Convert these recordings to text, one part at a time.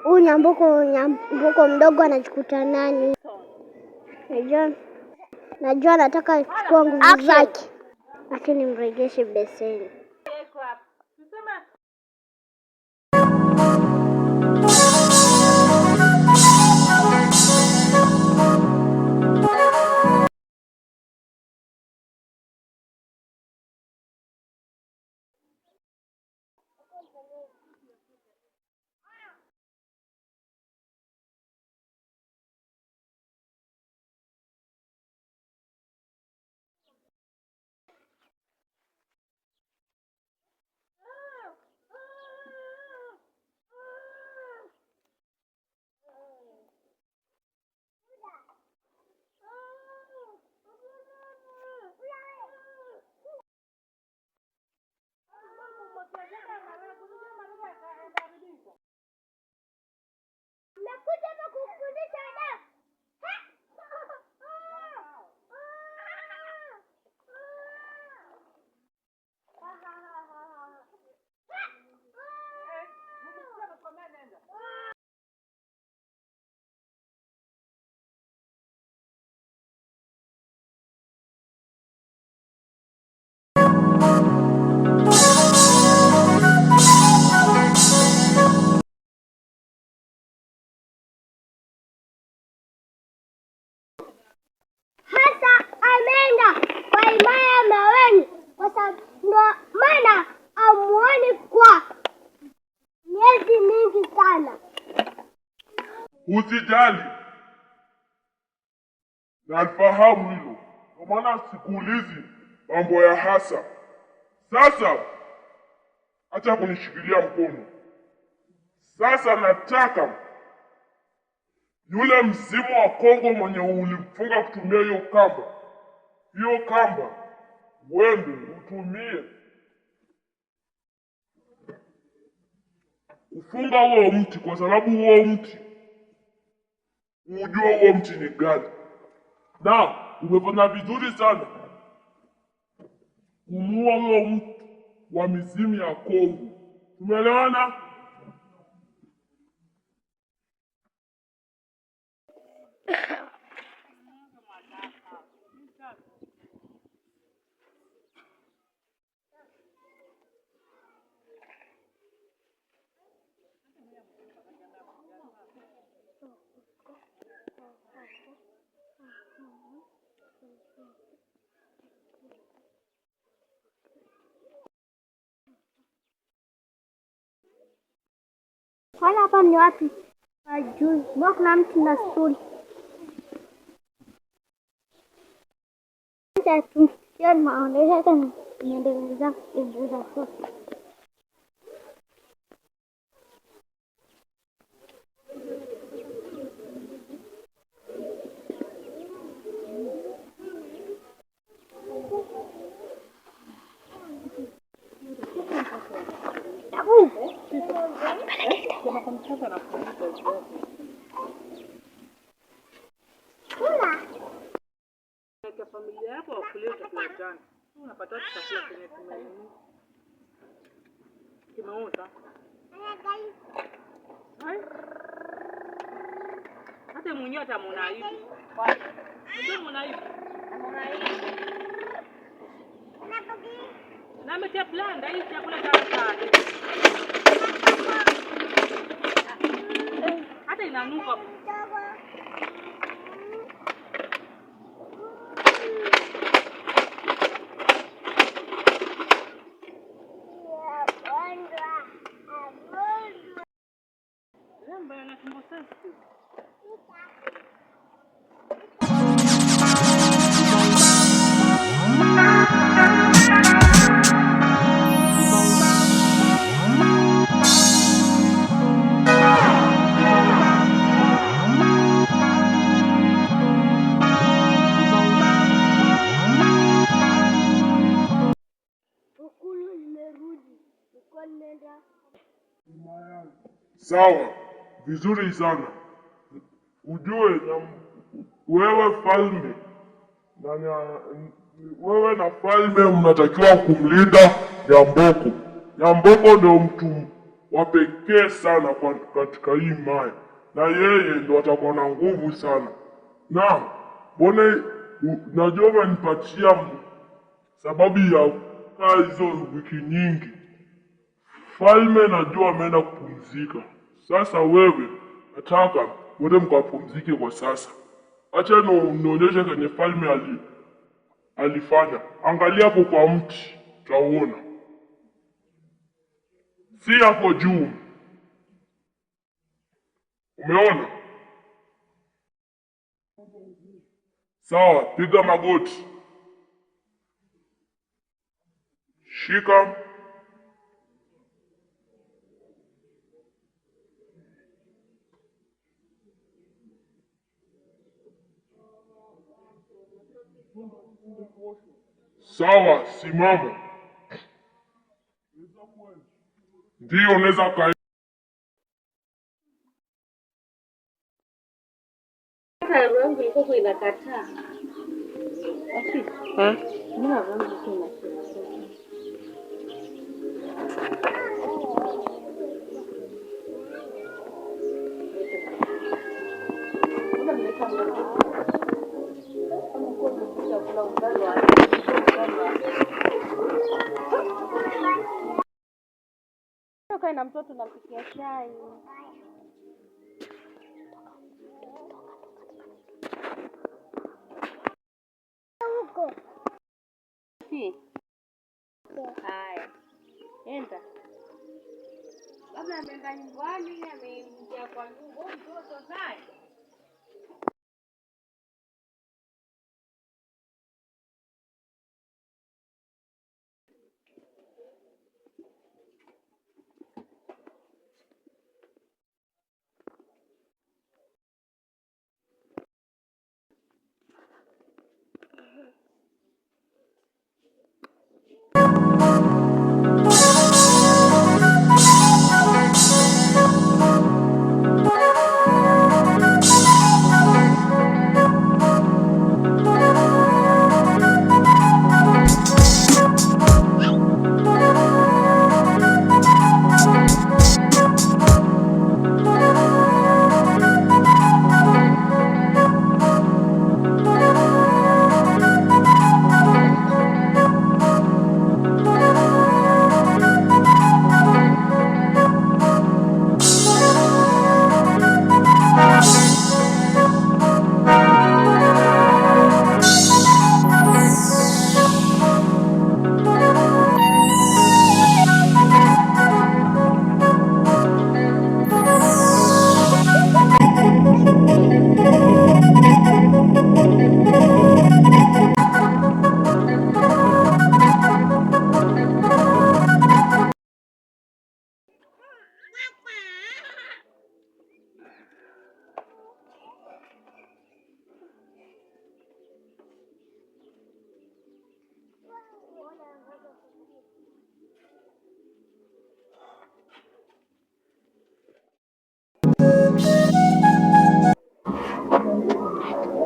Huyu Nyambuko, Nyambuko mdogo anajikuta nani? Najua, najua anataka kuchukua nguvu zake, lakini mregeshe beseni. Hasa ameenda kwa himaya Maweni kwa sababu ndo maana amuoni kwa miezi mingi sana. Usijali, nalifahamu hilo, kwa maana sikuulizi mambo ya hasa. Sasa acha kunishikilia mkono. Sasa nataka yule mzimu wa Kongo mwenye ulimfunga kutumia hiyo kamba, hiyo kamba wende utumie kufunga huo mti, kwa sababu huo mti ujue huo mti ni gani, na umefanya vizuri sana kumuua huo mtu wa mizimu ya Kongo. Tumeelewana? Kwani hapa ni wapi? Hajui. Mbona kuna mti na stuli? Familia yako wakulie chakula jana. Unapata chakula chenye kimeoza. Hata mwenyewe atamwona aibu. Unajua mwona aibu. Na ametia blanda hii chakula cha mtaani. Hata inanuka. Sawa, vizuri sana. Ujue na wewe falme na wewe na falme mnatakiwa kumlinda Nyamboko. Nyamboko ndio mtu wa pekee sana kwa katika hii maya, na yeye ndo atakuwa na nguvu sana. Na mbona najua umenipatia sababu ya kukaa hizo wiki nyingi. Falme najua ameenda kupumzika. Sasa wewe nataka wote mkapumzike kwa sasa. Acha nionyeshe kenye falme alifanya. Angalia hapo kwa mti utaona, si hapo juu. Umeona? Sawa, piga magoti, shika. Sawa, simama. Ndiyo, unaweza ka Hata roho yangu ilikuwa inakataa. Eh? Mbona roho yangu ilikuwa inakataa? Mbona mleta mtoto? Kama uko umekuja kula ugali wa ugali wa Ukae na mtoto nampikia chai. Huko. Si. Haya. Enda. Labda ameenda nyumbani, ameingia kwa nyumba, huyu mtoto naye.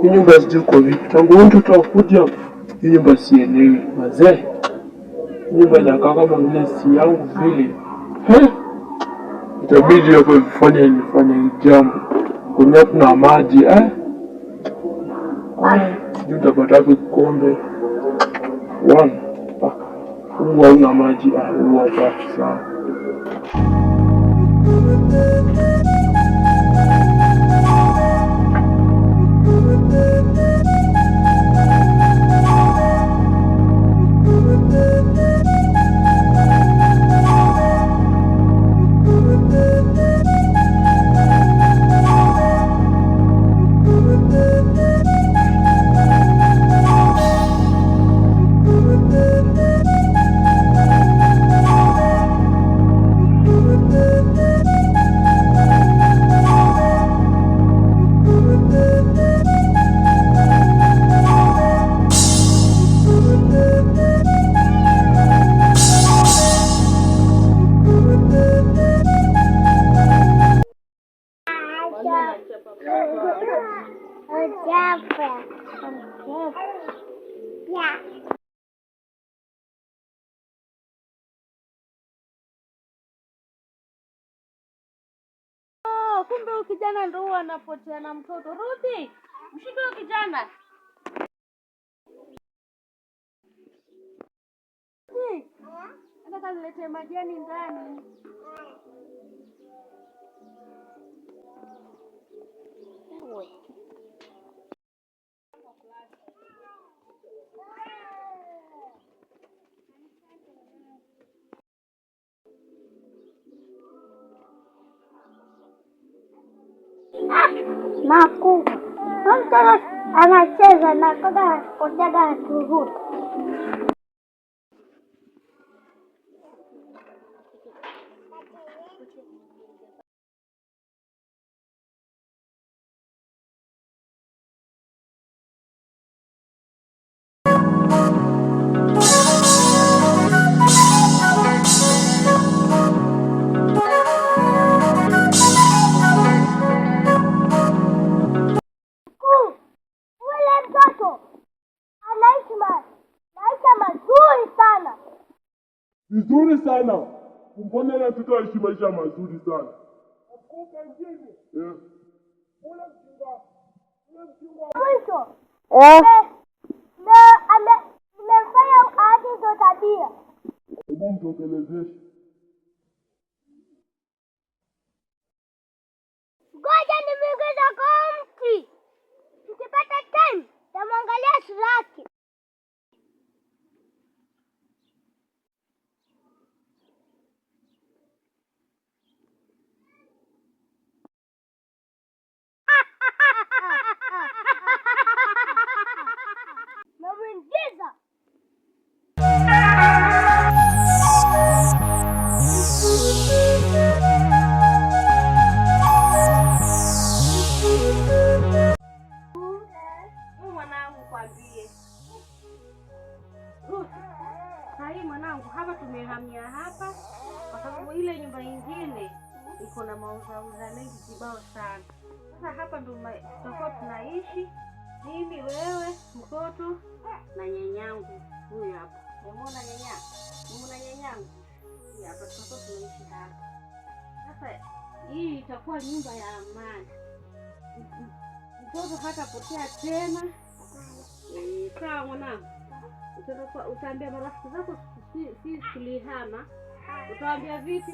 Hii nyumba sijui iko vipi. Tangu huyu mtoto akuja, hii nyumba sielewi. Mazee, hii nyumba inakaa kama vile si yangu vile. He? Itabidi hapo nifanye nifanye jambo. Kwenye kuna maji eh? Ah, sijui nitapata wapi kikombe. One. Ah, huu hauna maji. Ah, huu hapa sawa. Kumbe huyu kijana ndo huwa anapotea na mtoto. Ruthi, mshike huyu kijana. Ruthi, enda kaniletee majani ndani. Makubwa. Mtoto anacheza na kaka anakojaga turuti. Ule mtoto anaishi maisha mazuri sana. Vizuri sana. Mbona yule mtoto aishi maisha mazuri sana? Eh. Mwisho nimemfanya aache hizo tabia. Hebu mtokelezeshe. Ngoja nimwingize kwa mti, nikipata time tamwangalia sura yake. Namwingiza. Huyu mwanangu kwambie. Ruth, sahii mwanangu, hapa tumehamia hapa kwa sababu ile nyumba ingine iko na mauzauza mengi kibao sana. Sasa hapa ndo tutakuwa tunaishi mimi, wewe, mtoto na nyanyangu huyu hapa. Umeona nyanya? Umeona nyanyangu? Huyu hapa tutakuwa tunaishi hapa. Sasa hii itakuwa nyumba ya amani. Mtoto hatapotea tena. Sawa mwanangu, utaambia marafiki zako si tulihama. Utawaambia vipi?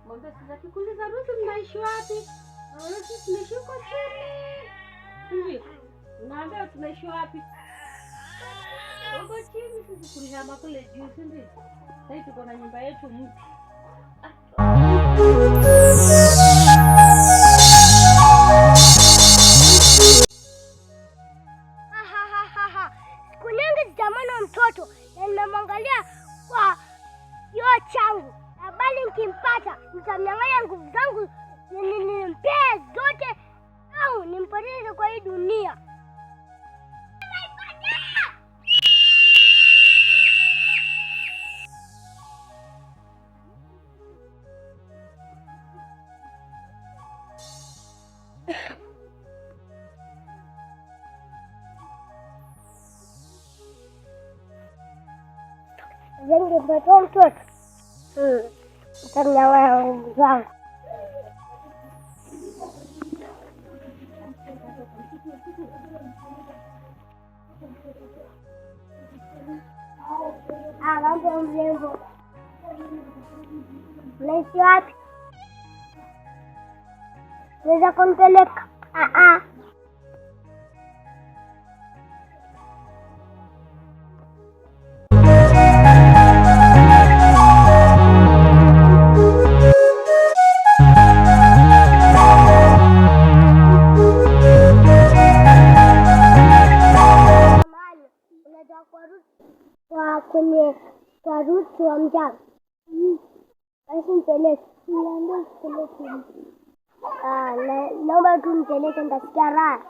Mwambie sasa, kikuuliza Ruth mnaishi wapi? Naona sisi tunaishi huko chini. Ndio. Unaambia tunaishi wapi? Huko chini, sisi tulihama kule juu, si ndio? Sasa tuko na nyumba yetu mpya. Siku nyingi sitamwona mtoto na nimemwangalia kwa kioo changu, na bali nikimpata nitamnyang'anya nguvu zangu, nimpee zote au nimpoteze kwa hii dunia. Ningepata mtoto nitamnyang'anya nguvu zangu. Ah, mambo mrembo, unaishi wapi? Unaweza kunipeleka? Ah, ah. Mahali unatoka kwa kwa kwenye kwa Ruth wa mjane. Basi nipeleke. Niambie nipeleke. Ah, naomba tu nipeleke nitasikia raha.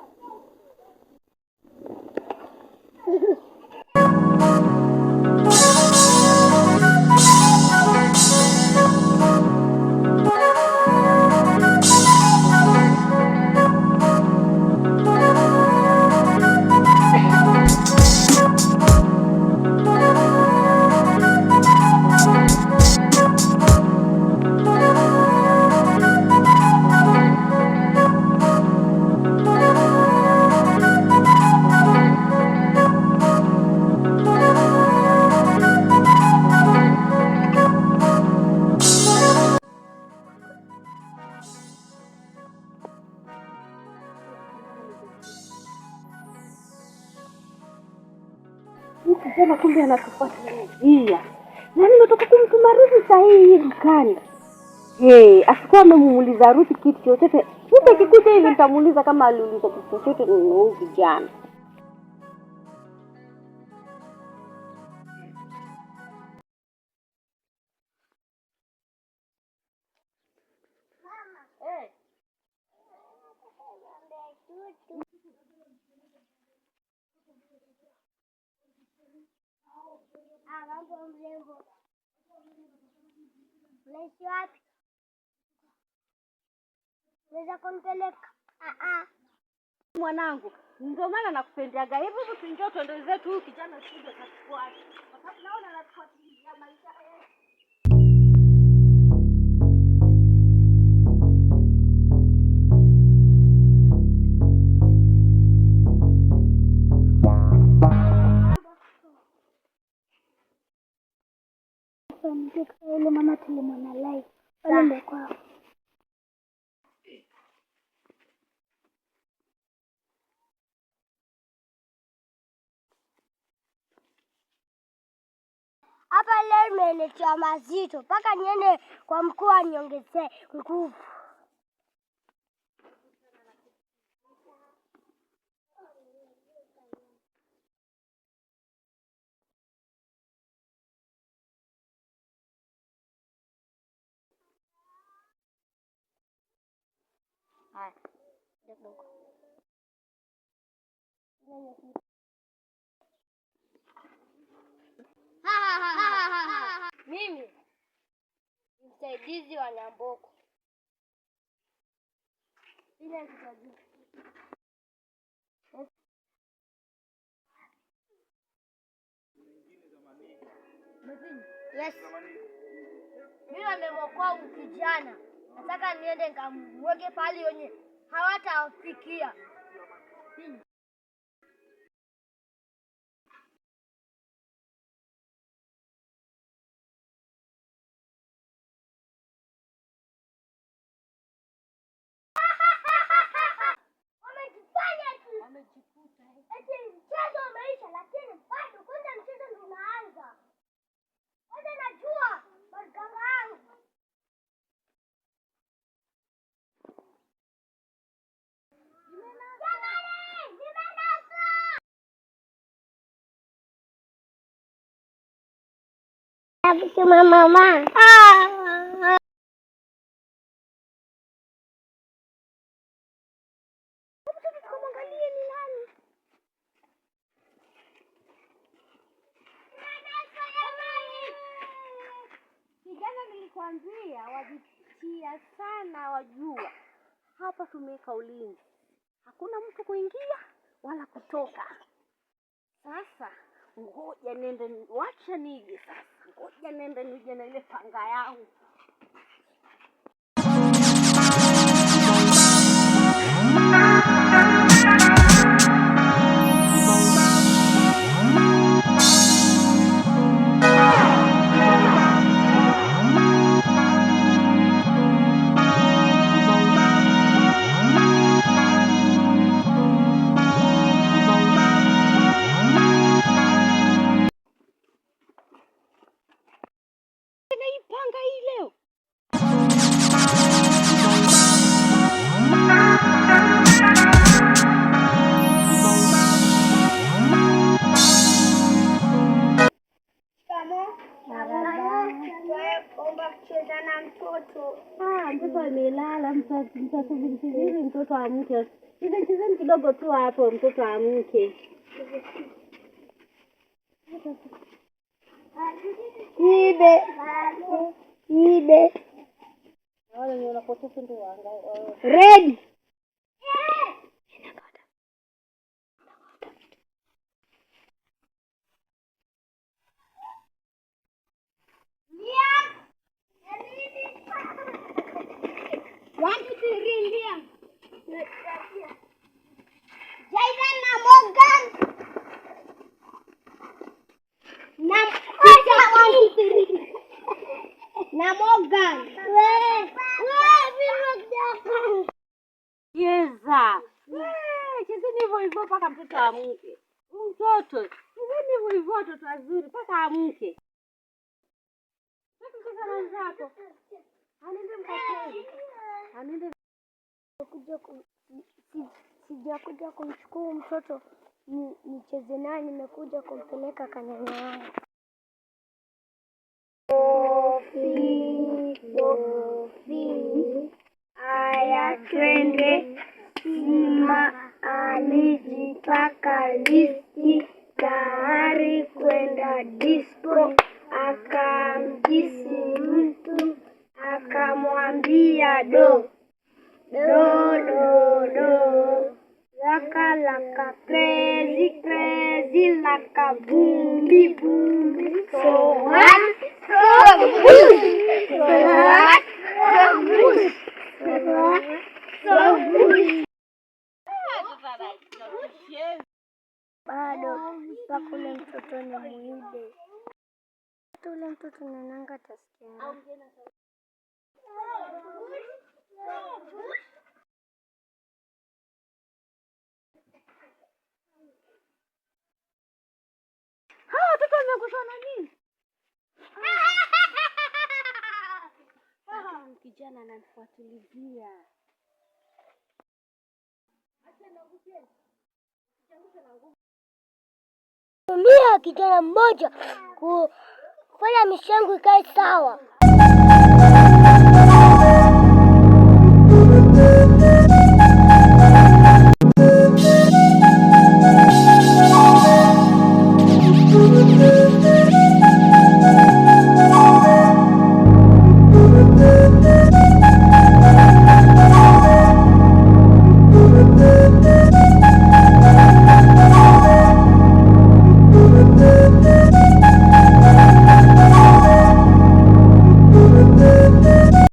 Kijana kumbe anatufuatilia. Na nimetoka kumtuma Ruthi saa hii dukani. Hey, asikuwa amemuuliza Ruthi kitu chochote. Ruthi akikuja hivi nitamuuliza kama aliuliza kitu chochote na huyu kijana. Mambo mrembo. Unaishi wapi? Unaweza kunipeleka? Mwanangu, ndio maana nakupendaga. Hebu hebu tunjoo twende zetu, huyu kijana sije katufuata. Kwa sababu naona anatufuatilia maisha yetu. Yule mama tulimwona live. Pale ndio kwao. Hapa leo nimeletewa mazito mpaka niende kwa mkuu aniongezee nguvu. Haya, kidogo. Mimi ni msaidizi wa Nyamboko. Ile kichwa juu. Yes. Mimi nimemwokoa huyu kijana. Nataka niende nikamweke pahali wenye hawatafikia. Wamejifanya eti mchezo umeisha, lakini bado kwanza mchezo ndio unaanza. Kwanza najua maganga yangu. Jamani, nimenasa! Mama. Tukamwangalie ni nani. Kijana nilikwambia wajitia sana, wajua. Hapa tumeweka ulinzi, hakuna mtu kuingia wala kutoka. Sasa ngoja nende, wacha nije sasa, ngoja nende nije na ile panga yangu. Na hii panga hii leo. Omba kucheza na mtoto. Mtoto amelala, mtasubiri subiri mtoto amke. Chezeni chezeni kidogo tu hapo, mtoto amke. Ibe. Ibe. Wale wenye wanapotoka ndio waangalie. Ready. One, two, three, Liam. Jayden na Morgan. Na one, two, three. Na Morgan. We, we, Cheza. Chezeni hivyo hivyo mpaka mtoto amke. Mtoto, chezeni hivyo. Hivyo hivyo watoto wazuri mpaka amke. Sasa cheza na wenzako. Anende mkacheze. Anende Sijakuja kumchukua mtoto nicheze naye, nimekuja kumpeleka kanyanya yangu. Kofi, aya twende. Sima alijipaka listi tayari kwenda disco, akamkisi mtu akamwambia do do do do, laka laka crazy crazy laka vumbi vumbi, so what so good, so what so good, so what so good. Bado mpaka ule mtoto ni muibe. Hata ule mtoto nananga atasikia. Hawa watoto wameangushwa na nini? Ah, kijana ananifuatilizia. Tumia kijana mmoja kufanya mishango ikae sawa.